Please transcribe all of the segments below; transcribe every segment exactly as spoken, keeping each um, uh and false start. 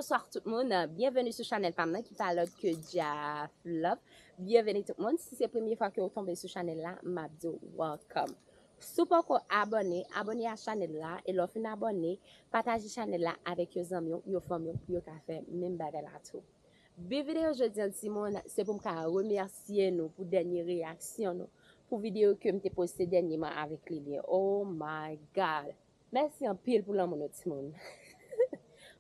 Bonswa tout moun, byenveni sou chanèl pa m nan ki pa lòt ke Jaf Love. Byenveni tout moun, si se premye fwa ke w tonbe sou chanèl la, m ap di w welcome. Si w poko abòne, abòne a chanèl la, e lè w fin abòne, pataje chanèl la avèk yon zanmi w, yon fanmi w, pou yo ka fè menm bagay la tou. Bi videyo jodi an timoun, se pou m ka remèsye nou pou dènye reyaksyon nou, pou videyo ke m te poste dènyèman avèk Lilien. Oh my God! Mèsi anpil pou lanmou nou timoun.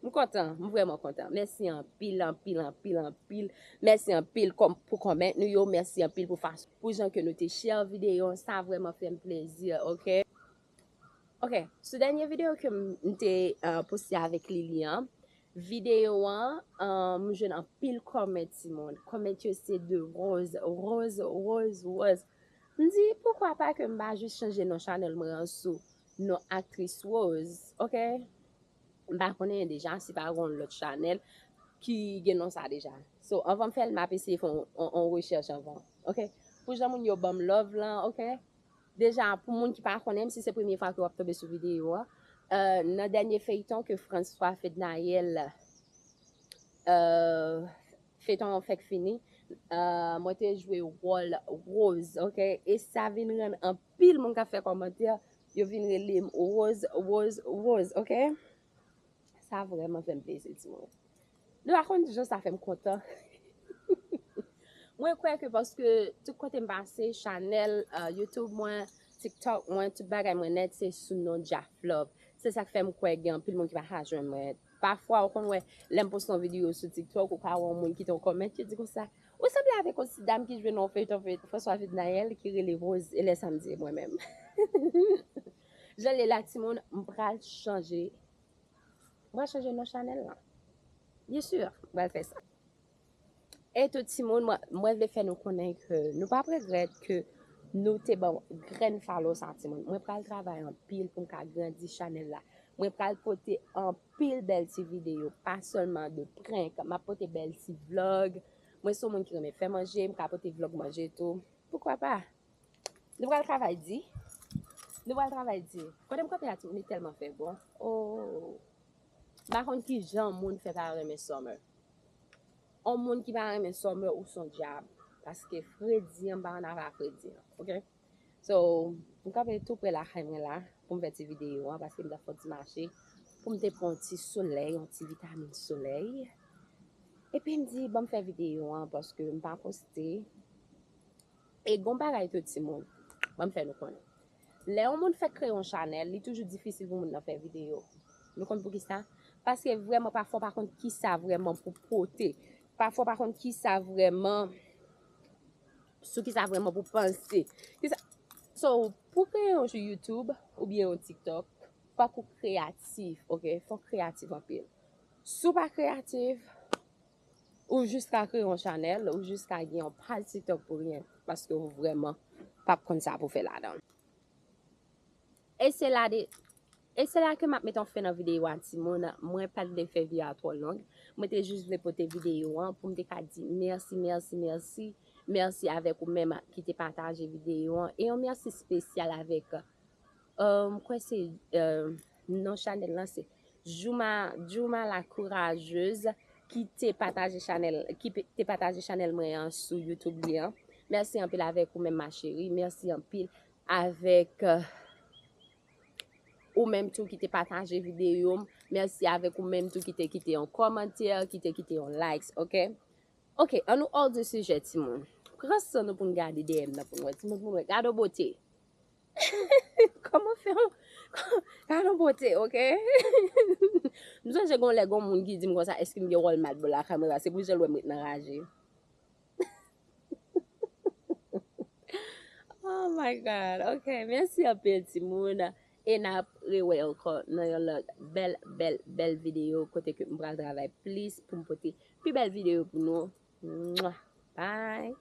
M kontan, m vrèman kontan. Mèsi anpil, anpil, anpil, anpil. Mèsi anpil kòm, pou kòmantè nou yo, mèsi anpil pou fason, pou jan ke nou te share videyo an, sa vrèman fè m plezi, oke? Oke, sou dènye videyo ke m, m te uh, poste avèk Lilien, videyo an, uh, m jwenn anpil kòmantè timoun. Kòmantè yo se de Rose, Rose, Rose, Rose. M di, poukwa pa ke m pa jis chanje non chanèl mwen an sou non aktris Rose, oke? M pa konnen deja si pa gen lòt chanèl ki gen non sa deja. So, anvan m fè l, m ap eseye fè yon, yon, yon rechèch anvan, oke? Pou jan moun yo ban m love lan, oke? Deja, pou moun ki pa konnen m, si se premye fwa ke w ap tonbe sou videyo an, uh, nan dènye feyton ke François Fednaelle, uh, feyton an fèk fini, uh, mwen te jwe wòl Rose, oke? E sa vin rann anpil moun k ap fè kòmantè, yo vin rele m Rose, Rose, Rose, oke? Sa vrèman fè m plezi, timoun. Nou pa konn jan sa fè m kontan. Mwen kwè ke paske tout kote m pase, chanèl, uh, YouTube mwen, TikTok mwen, tout bagay mwen nèt, se sou non Jaf Love. Se sa k fè m kwè gen anpil moun ki pa ka jwenn mwen. Pafwa, ou konn wè, lè m poste yon videyo sou TikTok, ou ka wè yon moun kite yon kòmantè, yo di konsa, ou sanble avèk yon ti dam ki jwe nan yon feyton, feyton François Fednaelle ki rele Rose, e lè sa m di mwen menm. Jan l ye la, timoun, m pral chanje. M pral chanje non chanèl lan. Byen si, m pral fè sa. E tout timoun, mwen, mwen vle fè nou konnen ke nou p ap regrèt ke nou te ban grenn follow sa, timoun. Mwen pral travay anpil pou m ka grandi chanèl la. Mwen pral pote anpil bèl ti videyo, pa sèlman de prank. M ap pote bèl ti vlog. Mwen se yon moun ki renmen fè manje, m ka pote vlog manje tou. Poukwa pa? Nou pral travay di. Nou pral travay di. Kote m kanpe a, timoun, li tèlman fè bon. Oh. M pa konn ki jan moun fè pa renmen Summer. On moun ki pa renmen Summer ou son dyab. Paske fredi an, m pa ann avè a fredi an, oke? So, m kanpe tou pre lakay mwen la pou m fè ti videyo an, paske m t ap fè yon ti mache pou m te pran yon ti solèy, yon ti vitamin solèy. Epi m di, ban m fè videyo an, paske m pa poste. E gon bagay tou, timoun, ban m fè nou konnen. Lè yon moun fèk kreye yon chanèl, li toujou difisil pou moun nan fè videyo. Nou konn poukisa? Paske vrèman, pafwa, w pa konn kisa vrèman pou pote. Pafwa, w pa konn kisa vrèman, sou kisa vrèman pou panse. Kisa, so, pou kreye yon YouTube oubyen yon TikTok, fòk ou kreyatif, oke? Fòk kreyatif anpil. Si w pa kreyatif, ou jis ka kreye yon chanèl, ou jis ka gen yon paj TikTok pou ryen, paske ou vrèman p ap konn sa pou fè ladan l. E se la de, e se la ke m ap mete yon fen nan videyo a, timoun. Mwen pa t vle fè videyo a twò long. Mwen te jis vle pote videyo an pou m te ka di mèsi, mèsi, mèsi. Mèsi avèk ou menm ki te pataje videyo an. E yon mèsi espesyal avèk Uh, m kwè se, uh, non chanèl lan se Jouma, Jouma la Courageuse ki te pataje chanèl, ki pe- te pataje chanèl mwen an sou YouTube li an. Mèsi anpil avèk ou menm, ma chérie. Mèsi anpil avèk, uh, ou menm tou ki te pataje videyo m. Mèsi avèk ou menm tou ki te kite yon kòmantè, ki te kite yon likes, oke? Oke, ann nou hors de sujet, timoun. Pran san nou pou n gade dèyè m nan pou n wè, timoun, pou n wè. Gade yon bote. Kòman fè yon, gade yon bote, oke? M sonje gon lè gon moun ki di m konsa, èske m gen wòl mal bò la kamera? Se pou jan l wè m ret nan raje. Oh my God. Ok, mèsi anpil, timoun. E n ap rewè ankò nan yon lòt bèl, bèl, bèl videyo kote ke m pral travay plis pou m pote pi bèl videyo pou nou. Mwah. Bye.